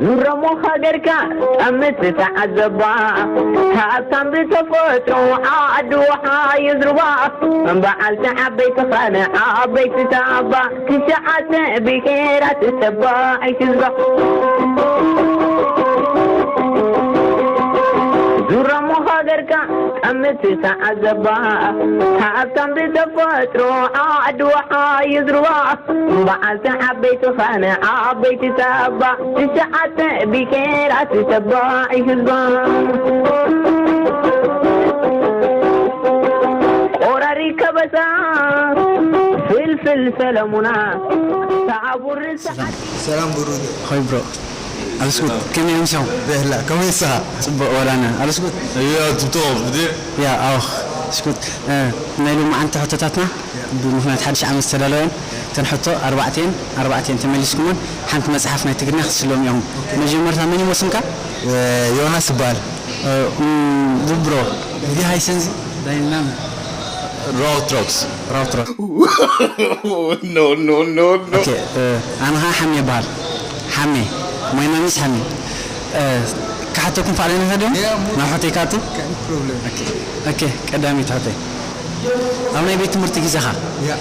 ዙረሞ ሃገርካ ጠምት ተዓዘባ፣ ሃብታም ብተፈጥሮ ዓዲ ውሓ ይዝርባ። በዓልቲ ዓበይቲ ኸነ ዓበይቲ ታባ፣ ትሽዓተ ብሄራት ተባዒት ህዝባ። ዙረሞ ሃገርካ ጠምት ተዓዘባ፣ ሃብታም ብተፈጥሮ ዓዲ ውሓ ይዝርባ። በዓልቲ ዓበይቲ ኸነ ዓበይቲ ታባ፣ ትሽዓተ ብሄራት ተባዒት ህዝባ። ቆራሪ ከበሳ ፍልፍል ሰለሙና፣ ሰዓቡር ሰዓት ሰላም ብሩክ። ሆይ ብሮ፣ ኣልስኩት ከመይ ኣምስኹም? ብህላ ከመይ ንስኻ? ጽቡቕ ወላና ኣልስኩት። እያ ትብቶ ብድር። ያ ኣውኽ ስኩት። እ፣ ናይ ሎማዓንቲ ሕቶታትና ብምኽንያት ሓድሽ ዓመት ዝተዳለወን፣ እተን ሕቶ ኣርባዕቴን ኣርባዕቴን ተመሊስኩመን፣ ሓንቲ መጽሓፍ ናይ ትግርኛ ክትስለሙ ኢኹም። መጀመርታ መን ይመስልካ? እ፣ ዮናስ ይበሃል። እ፣ እም፣ ብብሮ፣ ቪዲ ሃይሰንዚ ዳይናም ራውትሮክስ። ራውትሮክስ። No, no, no, no. ኦኬ፣ እ፣ ኣነ ኸዓ ሓሜ ይበሃል። ሓሜ። My name is ሓሜ። እ፣ ክሓተኩም ፍቓደኛታት ዲኹም? Yeah, mo- ናብ ሕቶይ ክኣቱ? Can problem. ኦኬ፣ ኦኬ፣ ቀዳመይቲ ሕቶይ። ኣብ ናይ ቤት ትምህርቲ ግዜኻ Yeah.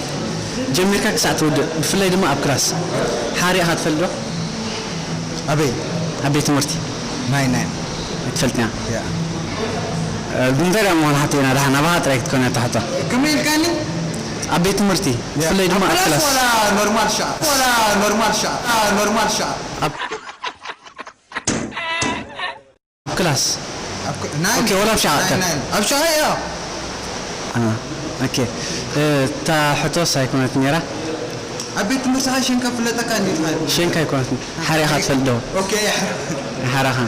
ጀሚርካ ክሳዕ ትውድእ፣ ብፍላይ ድማ ኣብ ክላስ፣ ሓሪቕኻ ትፈልጥ ዶ? ኣበይ? ኣብ ቤት ትምህርቲ። ናይ፣ ናይ። ኣይትፈልጥን እያ? ያ። እ፣ እንታይ ደኣ ምዃኑ ሓተይና ደሓን፣ ናባኻ ጥራይ ክትኮን እያ እታ ሕቶ። ከመይ ኢልካኒ? ኣብ ቤት ትምህርቲ፣ ያ። ብፍላይ ድማ ኣብ ኣብ ክላስ ክላስ። ወላ ኖርማል ሻዕ? ወላ ኖርማል ሻዕ? አ፣ ኖርማል ሻዕ? ኣብ፣ ኣብ ክላስ። ኣብ ክ-፣ ናይ፣ ኦኬ፣ ወላ ኣብ ሻዕ ናይ፣ ከ-፣ ናይ። ኣብ ሻዕ እያ። አ፣ ኦኬ። እ፣ እታ ሕቶስ ኣይኮነትን ነይራ? ኣብ ቤት ትምህርትኻ ሸንካ ፍለጠካ እንዴት ማለት? ሸንካ ኣይኮነትን። ሓሪኻ ትፈልጥ ዶ? ኦኬ። ሓራኻ።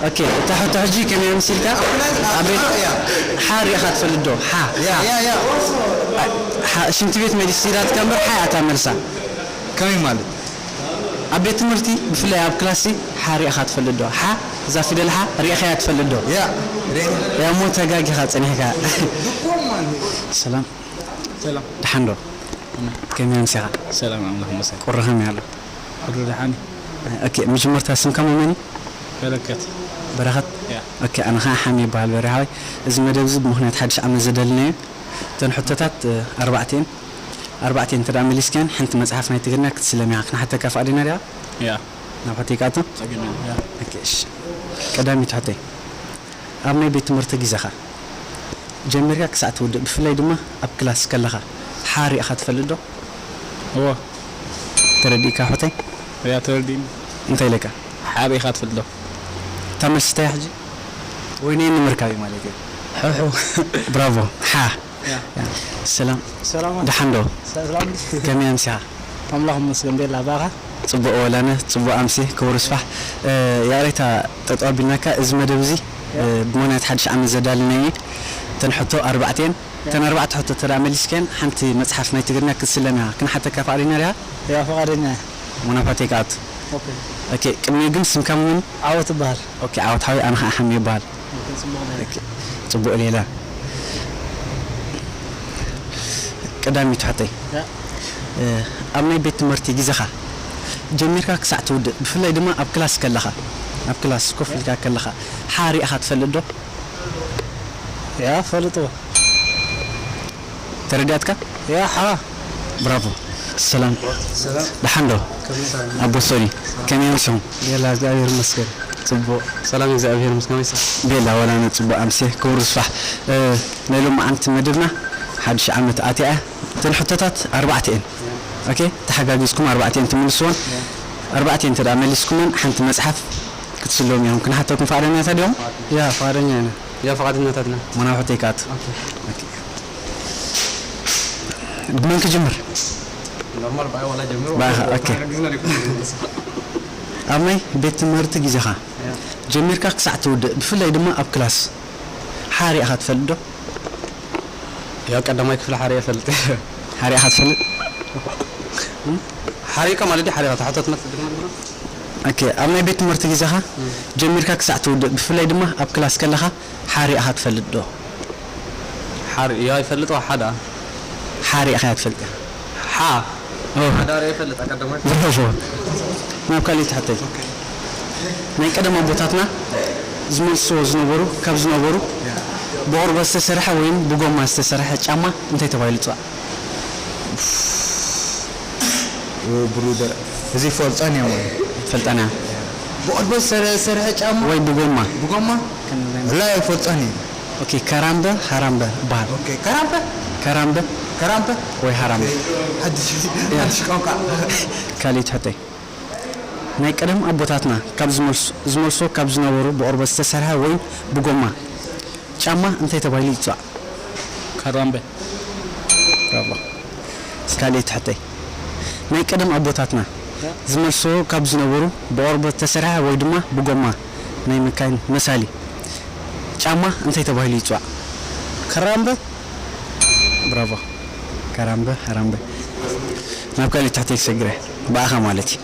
ኦኬ፣ እታ ሕቶ ሕጂ ከመይ መሲልካ? ኣብ ክላስ፣ ኣብ ኣብ ቤት እያ። ሓሪኻ ትፈልጥ ዶ? ሓ፣ ያ፣ ሓ። ያ፣ ያ። ሓ፣ ሽንቲ ቤት መሊስ ኢላትካ እምበር ሓ እያ እታ መልሳ። ከመይ ማለት? ኣብ ቤት ትምህርቲ ብፍላይ ኣብ ክላሲ ሓ ሪእኻ ትፈልጥ ዶ? ሓ፣ እዛ ፊደል ሓ ሪእኻያ ትፈልጥ ዶ? ያ፣ ሪእኻ። ያ እሞ ተጋጊኻ ጸኒሕካ። ድኩም ማለት። ሰላም። ሰላም። ደሓን ዶ? ከመይ ኣምሲኻ? ሰላም ኣምላኽ ይመስገን። ቁሪ ከመይ ኣሎ? ቁሪ ደሓን እዩ። ኦኬ፣ መጀመርታ ስምካ መን እዩ? በረከት። በረኸት? ያ። ኦኬ፣ ኣነ ኸዓ ሓሚ ይበሃል በርሃ ሓወይ። እዚ መደብ እዚ ብምኽንያት ሓድሽ ዓመት ዘዳለናዮ እተን ሕቶታት፣ እ፣ ኣርባዕተ እየን። ኣርባዕተ እየን እንተ ደኣ መሊስካየን ሓንቲ መጽሓፍ ናይ ትግርኛ ክትስለም ኢኻ። ክንሓተካ ፍቓደኛ ዲኻ? ያ። ናብ ሕቶይ ክኣቱ? ጸገም የለን። ያ። ኦኬ፣ እሺ። ቀዳመይቲ ሕቶይ። ኣብ ናይ ቤት ትምህርቲ ግዜኻ ጀሚርካ ክሳዕ ትውድእ፣ ብፍላይ ድማ ኣብ ክላስ ከለኻ ሓ ሪእኻ ትፈልጥ ዶ? እወ። ተረዲእካ ሕቶይ? እያ፣ ተረዲእኒ። እንታይ ኢለካ? ሓ ሪእኻ ትፈልጥ ዶ? እታ መልሲ እንታይ እያ ሕጂ? ወይ ነየኒ ምርካብ እዩ ማለት እዩ። ሕሑ። ብራቮ። ሓ። ያ። ያ። ሰላም። ሰላም። ደሓን ዶ? ሰላም። ከመይ ኣምሲኻ? ኣምላኽ ይመስገን፣ ቤላ፣ ባኻ? ጽቡቕ ወላነ፣ ጽቡቕ ኣምሲ፣ ክቡር ስፋሕ። እ፣ ያሬታ፣ ጠጠው ኣቢልናካ፣ እዚ መደብ እዚ፣ እ፣ ብምኽንያት ሓድሽ ዓመት ዘዳለናዮ እዩ። እተን ሕቶ ኣርባዕተ እየን። እተን ኣርባዕተ ሕቶ ተደኣ መሊስካየን፣ ሓንቲ መጽሓፍ ናይ ትግርኛ ክትስለም ኢኻ። ክንሓተካ ፍቓደኛ ዲኻ? ያ፣ ፍቓደኛ እየ። እሞ ናብ ሕቶይ ክኣቱ። ኦኬ። ኦኬ፣ ቅድሚኡ ግን ስምካ መን? ዓወት እበሃል። ኦኬ፣ ዓወት ሓወይ፣ ኣነ ኸዓ ሓሚ ይበሃል። ኦኬ፣ ጽቡቕ ሌላ። ኦኬ፣ ጽቡቕ ሌላ። ቀዳመይቲ ሕቶይ። ያ። እ፣ ኣብ ናይ ቤት ትምህርቲ ግዜኻ ጀሚርካ ክሳዕ ትውድእ፣ ብፍላይ ድማ ኣብ ክላስ ከለኻ፣ ኣብ ክላስ ኮፍ ኢልካ ከለኻ፣ ሓ ሪእኻ ትፈልጥ ዶ? ያ፣ ፈልጥዎ። ተረዲኣትካ? ያ፣ ሓ። ብራቮ። ሰላም። ሰላም። ደሓን ዶ? ከመይ? ኣቦ ሶሪ፣ ከመይ ኣምሲኹም? ቤላ፣ እግዚኣብሔር ይመስገን። ጽቡቕ። ሰላም፣ እግዚኣብሔር ይመስገን። ከመይ? ቤላ፣ ወላ ኣነ ጽቡቕ ኣምሴ፣ ክቡር ስፋሕ። እ፣ ናይ ሎማዓንቲ መደብና ሓድሽ ዓመት ኣትያ እያ። እተን ሕቶታት ኣርባዕተ እየን። ኦኬ፣ ተሓጋጊዝኩም ኣርባዕተ እየን ትምልስወን። ኣርባዕተ እየን እንተ ደኣ መሊስኩመን፣ ሓንቲ መጽሓፍ ክትስለሙ ኢኹም። ክንሓተኩም ፍቓደኛታት ዲኹም? ያ፣ ፍቓደኛ ኢና። ያ፣ ፍቓደኛታት ኢና። እሞ ናብ ሕቶይ ክኣቱ። ኦኬ። ኦኬ። ብመን ክጅምር? ኖርማል፣ ብኣይ ዋላ ጀምሮ። ብኣኻ፣ ኦኬ። ተሓጋጊዝና ዲኹም? ኣብ ናይ ቤት ትምህርቲ ግዜኻ ያ። ጀሚርካ ክሳዕ ትውድእ፣ ብፍላይ ድማ ኣብ ክላስ ሓ ሪእኻ ትፈልጥ ዶ? ያው ቀዳማይ ክፍሊ ሓሪኤ እፈልጥ። ሓሪእኻ ትፈልጥ? ሓሪእካ ማለት ድዩ? ሓሪእኻ ትሓቶ ትመስል ድማ። ኦኬ፣ ኣብ ናይ ቤት ትምህርቲ ግዜኻ እም። ጀሚርካ ክሳዕ ትውድእ፣ ብፍላይ ድማ ኣብ ክላስ ከለኻ ሓሪእኻ ትፈልጥ ዶ? ሓሪ-፣ ያው ይፈልጥ ሓደ። ሓሪእኻ ትፈልጥ? ሓ። ኦ። ሓደ ኣሪኤ እፈልጥ፣ ቀዳማይ። ብራቮ። ናብ ካልእ ትሕተይ። ኦኬ። ናይ ቀደም ኣቦታትና ዝመልስዎ ዝነበሩ ካብ ዝነበሩ ብቆርበት ዝተሰርሐ ወይም ብጎማ ዝተሰርሐ ጫማ እንታይ ተባሂሉ ይፅዋዕ? ብሩደር እዚ ፈልጠን እዮም ወይ ፈልጠና ብቆርበት ዝተሰርሐ ጫማ ወይ ብጎማ ብጎማ ላይ ፈልጠን እዩ። ኦኬ። ከራምበ ሃራምበ ይበሃል። ከራምበ ከራምበ ከራምበ ወይ ሃራምበ። ሓድሽ ቋንቋ። ካልእ ትሕተይ። ናይ ቀደም ኣቦታትና ካብ ዝመልስዎ ካብ ዝነበሩ ብቆርበት ዝተሰርሐ ወይ ብጎማ ጫማ እንታይ ተባሂሉ ይፅዋዕ? ከራምበ። ብራቮ። ካልእ ትሕተይ። ናይ ቀደም ኣቦታትና ዝመልስዎ ካብ ዝነበሩ ብቆርበት ዝተሰርሐ ወይ ድማ ብጎማ ናይ መካይን መሳሊ ጫማ እንታይ ተባሂሉ ይፅዋዕ? ከራምበ። ብራቮ። ከራምበ ሃራምበ። ናብ ካልእ ትሕተይ ክሰግረ ብኣኻ ማለት እዩ።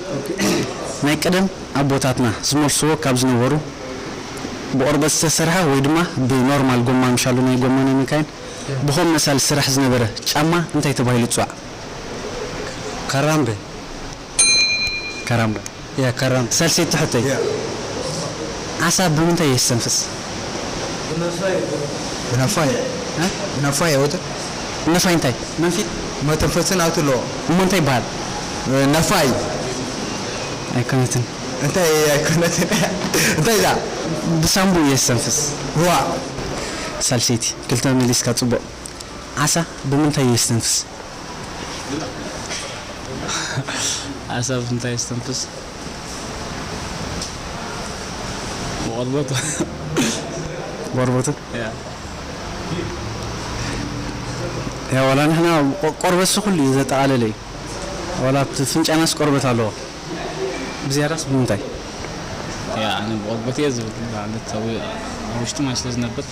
ናይ ቀደም ኣቦታትና ዝመልስዎ ካብ ዝነበሩ ብቆርበት ዝተሰርሐ ወይ ድማ ብኖርማል ጎማ ምሻሉ ናይ ጎማ ናይ መካይን ብኸም መሳሊ ዝስራሕ ዝነበረ ጫማ እንታይ ተባሂሉ ይፅዋዕ? ከራምበ። ከራምበ። ያ ከራምበ። ሳልሰይቲ ሕቶይ። ዓሳ ብምንታይ የስተንፍስ? ብነፋይ እ? ብነፋይ ወተ ነፋይ እንታይ? መንፊት? መተንፈስን ኣውት ኣለዎ። እሞ እንታይ ይበሃል? ነፋይ ኣይኮነትን። እንታይ ኣይኮነትን እንታይ እዛ ብሳምቡ የስተንፍስ። ዋ ሳልሰይቲ። ክልተ መሊስካ ፅቡቕ። ዓሳ ብምንታይ የስተንፍስ? ዓሳ ብምንታይ የስተንፍስ? ብቆርበቱ። ቆርበቱ? ያ። ያ ዋላ ንሕና ቆ- ቆርበትሲ ኩሉ እዩ ዘጠቓለለ እዩ። ዋላ ኣብቲ ፍንጫናስ ቆርበት ኣለዎ። ብዝያዳስ ብምንታይ? ያ፣ ኣነ ብቆርበት እየ ዝብል። ማለት ኣብ ኣብ ውሽጢ ማይ ስለ ዝነብር።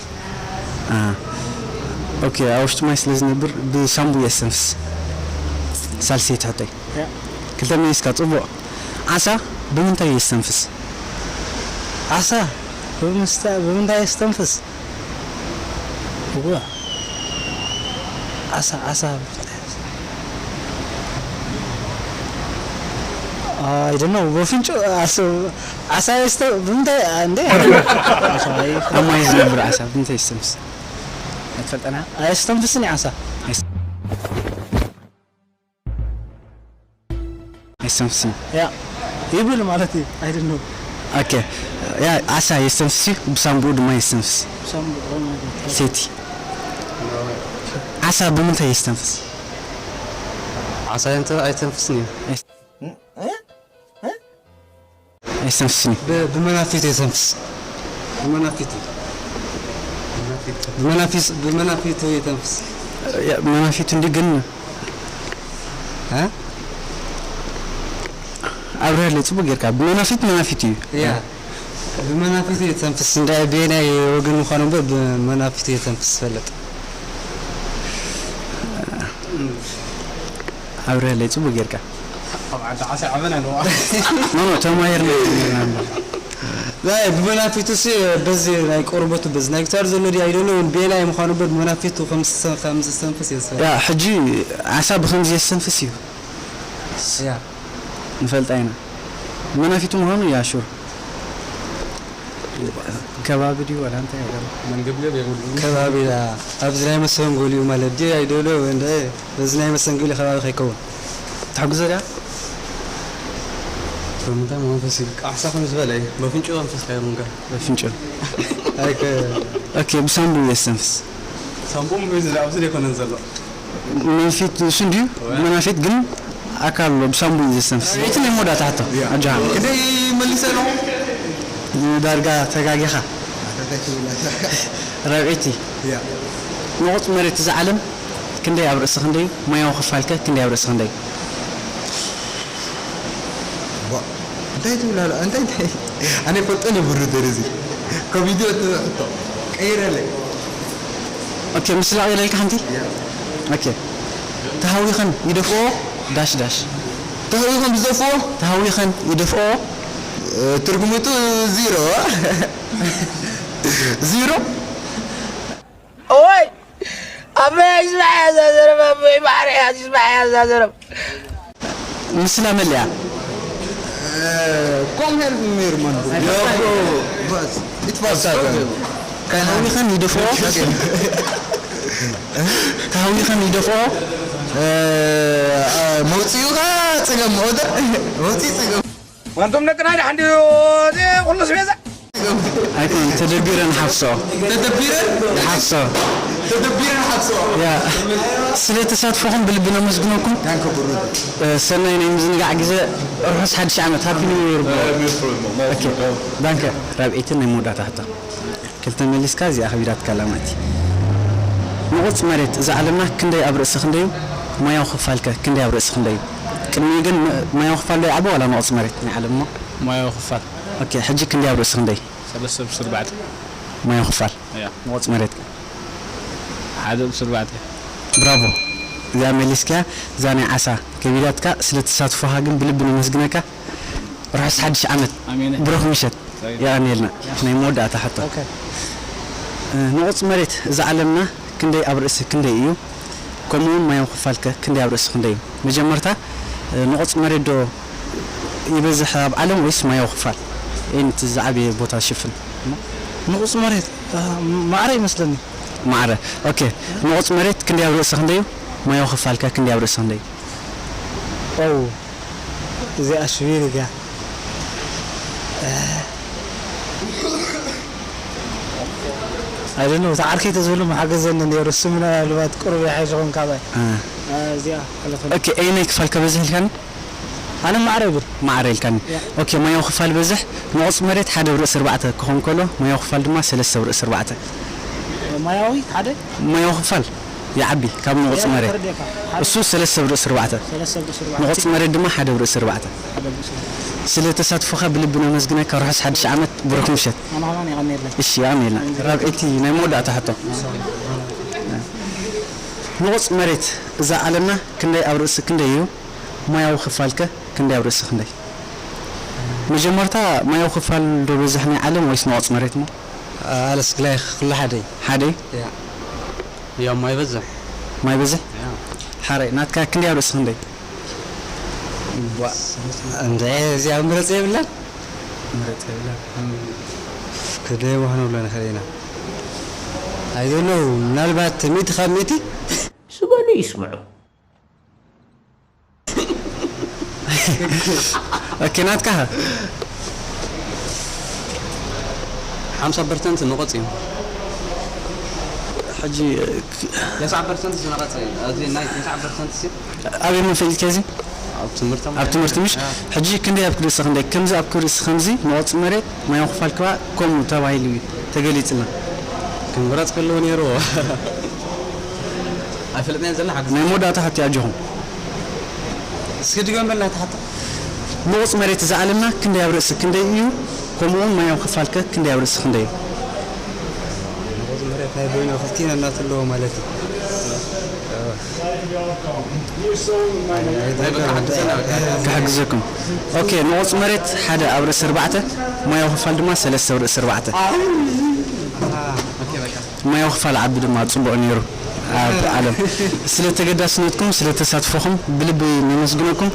ኦኬ፣ ኣብ ውሽጢ ማይ ስለ ዝነብር ብሳምቡ የስተንፍስ። ሳልሰይቲ ሕቶይ። ክልተ መሊስካ ጽቡቕ። ዓሳ ብምንታይ የስተንፍስ? ዓሳ ብምንታይ የስተንፍስ? እዋ ዓሳ ዓሳ I don't know በፍንጭ ዓሳ የስተ ብምንታይ እንዴ ኣብ ማይ ዝነብር ዓሳ ብምንታይ የስተንፍስ? ኣይትፈልጠና? ኣየስተንፍስን ዓሳ የስተንፍስን ያ ይብል ማለት እዩ። I don't know ኦኬ። ያ ዓሳ የስተንፍስ እዩ፣ ብሳምቡኡ ድማ የስተንፍስ። ሴቲ ዓሳ ብምንታይ የስተንፍስ? ዓሳ እንተ ኣይተንፍስን እዩ። ኣይስተንፍስን እዩ። ብመናፊት የተንፍስ። ብመናፊት ብመናፊት ብመናፊት የተንፍስ። ያ መናፊት እንዲ ግን እ ኣብርሃለይ ጽቡቅ ጌርካ። ብመናፊት መናፊት እዩ። ያ ብመናፊት የተንፍስ። እንደ በየናይ ወገን ምዃኑ እምበር ብመናፊት የተንፍስ ፈልጥ። ኣብርሃለይ ጽቡቅ ጌርካ። ኣብ ዓዲ ዓሳ ዓበና ነዋ። ኖ ኖ ተማሂርና ነርና እምበር። ናይ ብመናፊቱ ሲ በዚ ናይ ቆርበቱ በዚ ናይ ክሳድ ዘሎ ድያ ኣይደሎ እውን ቤላ ምዃኑ እምበር ብመናፊቱ ከም ዝስተንፍስ የሰ ያ ሕጂ ዓሳ ብከምዚ የስተንፍስ እዩ። ያ ንፈልጣ ኢና። መናፊቱ ምዃኑ ያ ሹር። ከባቢ ድዩ ዋላ እንታይ ኣይደለም። መንገብገብ የብሉ። ከባቢ ያ ኣብዚ ናይ መሰንጎሊኡ ማለት ድዩ ኣይደሎ እንደ በዚ ናይ መሰንጎሊ ከባቢ ከይከውን። ትሕግዞ ድያ? ብምንታይ መንፈስ እዩ? ዓሳ ከም ዝበለ እዩ። በፍንጭ መንፈስ ካዮ ምንጋ። በፍንጭ። ኣይከ ኦኬ ብሳምቡ የስተንፍስ። ሳምቡም ወይ ዝላ ኣብዚ ደኮነን ዘሎ። መንፊት ንሱ እንዲዩ መናፊት ግን ኣካል ኣሎ ብሳምቡ እዩ ዘስተንፍስ። እቲ ናይ መወዳእታ ሕቶ ኣጃሃ ክንደይ መሊሰ ኣለኹ? ዳርጋ ተጋጊኻ። ረብዒቲ ያ ንቑጽ መሬት እዛ ዓለም ክንደይ ኣብ ርእሲ ክንደይ እዩ? ማያዊ ክፋልከ ክንደይ ኣብ ርእሲ ክንደይ እዩ? ዋ፣ እንታይ ትብል ኣላ? እንታይ እንታይ? ኣነ ይፈልጦን እዩ ብሩ ደርዚ። ኮሚዲ ወጥቶ ቀይረለይ። ኦኬ ምስላ ቀይረልካ ሓንቲ? ኦኬ ተሃዊኸን ይደፍኦ ዳሽ ዳሽ ተሃዊኸን ብዘፍዎ ተሃዊኸን ይደፍኦ ትርጉሙቱ ዚሮ ዚሮ እዋይ ኣቦይ ኣይስማዕ እያ እዛ ዘረባ ኣቦይ ማዕረ እያ ኣይስማዕ እያ እዛ ዘረባ ምስላ መለያ Come help me, man. Yo, bro. But it was so good. Can I How you can you do for? Tawiham ይደፍኦ መውፅኡ ኸ ፀገም መወደ መውፅኡ ፀገም ዋንቶም ደቅና ድሓን ድዩ እዚ ኩሉ ስቤዛ ኣይኮን ተደቢረ ንሓፍሶ ተደቢረ ሓፍሶ ተደቢረ ንሓፍሶ ያ ስለ ተሳትፎኹም ብልቢ ነመስግነኩም ዳንከ ብሩ ሰናይ ናይ ምዝንጋዕ ግዜ ርሑስ ሓድሽ ዓመት ሃፒ ኒው ይር ዳንከ ራብዒትን ናይ መወዳእታ ሕቶ ክልተ መሊስካ እዚኣ ከቢዳትካ ኣላ ማለት እዩ ንቑፅ መሬት እዛ ዓለምና ክንደይ ኣብ ርእሲ ክንደይ እዩ ማያዊ ክፋልከ ክንደይ ኣብ ርእሲ ክንደይ እዩ ቅድሚኡ ግን ማያዊ ክፋል ዶ ይዓቢ ዋላ ንቑፅ መሬት ናይ ዓለም እሞ ማያዊ ክፋል ኦኬ ሕጂ ክንደይ ኣብ ርእሲ ክንደይ ሰለስተ ብስርባዕተ ማያዊ ክፋል እያ ንቑፅ መሬት ሓደ ብስርባዕተ ብራቮ እዚኣ መሊስካ እዛ ናይ ዓሳ ከቢዳትካ ስለ ተሳትፎኻ ግን ብልቢ ነመስግነካ ርሑስ ሓድሽ ዓመት ኣሜን ብሩኽ ምሸት የቐንየልና ናይ መወዳእታ ሕቶ ንቑፅ መሬት እዛ ዓለምና ክንደይ ኣብ ርእሲ ክንደይ እዩ ከምኡ እውን ማያዊ ክፋልከ ክንደይ ኣብ ርእሲ ክንደይ እዩ መጀመርታ ንቑፅ መሬት ዶ ይበዝሕ ኣብ ዓለም ወይስ ማያዊ ክፋል እቲ ዝዓበየ ቦታ ዝሽፍን ንቑፅ መሬት ማዕረ ይመስለኒ ማዕረ ኦኬ ንቑፅ መሬት ክንደይ ኣብ ርእሲ ክንደይ እዩ ማያዊ ክፋልከ ክንደይ ኣብ ርእሲ ክንደይ እዩ ኦው እዚኣ ሽቢር እያ ኣይደነ እቲ ዓርከይ ተዝህሉ መሓገዘኒ ነይሩ እሱ ምናልባት ቁሩብ ይሓይሽ ኾን ካባይ እዚኣ ሓለፈ ኦኬ ኣየናይ ክፋል ከበዝሕ ኢልካኒ ኣነ ማዕረ ይብል ማዕረ ኢልካኒ ኦኬ ማያዊ ክፋል በዝሕ ንቑፅ መሬት ሓደ ብርእሲ ኣርባዕተ ክኾን ከሎ ማያዊ ክፋል ድማ ሰለስተ ብርእሲ ኣርባዕተ ማያዊ ሓደ ማያዊ ክፋል ይዓቢ ካብ ንቑፅ መሬት እሱ ሰለስተ ብርእሲ ኣርባዕተ ንቑፅ መሬት ድማ ሓደ ብርእሲ ኣርባዕተ ስለ ተሳትፎኻ ብልቢ ነመስግነካ ርሑስ ሓድሽ ዓመት ብሩኽ ምሸት ኣማማን የቐኔለን እሺ ኣሜልና ራብዒቲ ናይ መወዳእታ ሕቶ ንቑፅ መሬት እዛ ዓለምና ክንደይ ኣብ ርእሲ ክንደይ እዩ ማያዊ ክፋልከ ክንደይ ኣብ ርእሲ ክንደይ መጀመርታ ማያዊ ክፋል ዶ በዝሕ ናይ ዓለም ወይስ ንቑፅ መሬት ሞ ኣለስ ግላይ ኩሉ ሓደ እዩ ሓደ ያው ማይ በዝሕ ማይ በዝሕ ሓራይ ናትካ ክንደይ ኣብ ርእሲ ክንደይ እንደ እዚኣ ምረፅ የብላን ምረፅ የብላን ክደ ዋህነ ብሎ ንኽእል ኢና ኣይዘሎ ምናልባት ሚእቲ ካብ ሚእቲ ዝበሉ ይስምዑ። ኦኬ ናትካ ኸ ሓምሳ ፐርሰንት ንቆፅ እዩ ሕጂ ተስዓ ፐርሰንት ዝነቐፀ እዩ እዚ ናይ ተስዓ ፐርሰንት ሲ ኣበይ መን ፈሊጥካ እዚ ኣብ ትምህርቲ ኣብ ትምህርቲ ምሽ ሕጂ ክንደይ ኣብ ክርእሲ ክንደይ ከምዚ ኣብ ክርእሲ ከምዚ ንቆፅ መሬት ማያዊ ክፋል ክባ ከምኡ ተባሂሉ እዩ ተገሊፅልና ክምረፅ ከለዎ ነይርዎ ኣይፈለጥናዮ ዘለና ሓገዝ ናይ መወዳእታ ሕቶ ኣጆኹም እስኪ ድገመልና ተሓቶ ንቑፅ መሬት እዛ ዓለምና ክንደይ ኣብ ርእሲ ክንደይ እዩ ከምኡውን ማያዊ ክፋልከ ክንደይ ኣብ ርእሲ ክንደይ እዩ ንቑፅ መሬት ናይ በይኑ ክልቲና እናትለዎ ማለት እዩ ክሕግዘኩም ኦኬ ንቑፅ መሬት ሓደ ኣብ ርእሲ ኣርባዕተ ማያዊ ክፋል ድማ ሰለስተ ኣብ ርእሲ ኣርባዕተ ማያዊ ክፋል ዓቢ ድማ ጽቡቕ ነይሩ ኣብ ዓለም ስለ ተገዳስነትኩም ስለ ተሳትፎኹም ብልቢ ነመስግነኩም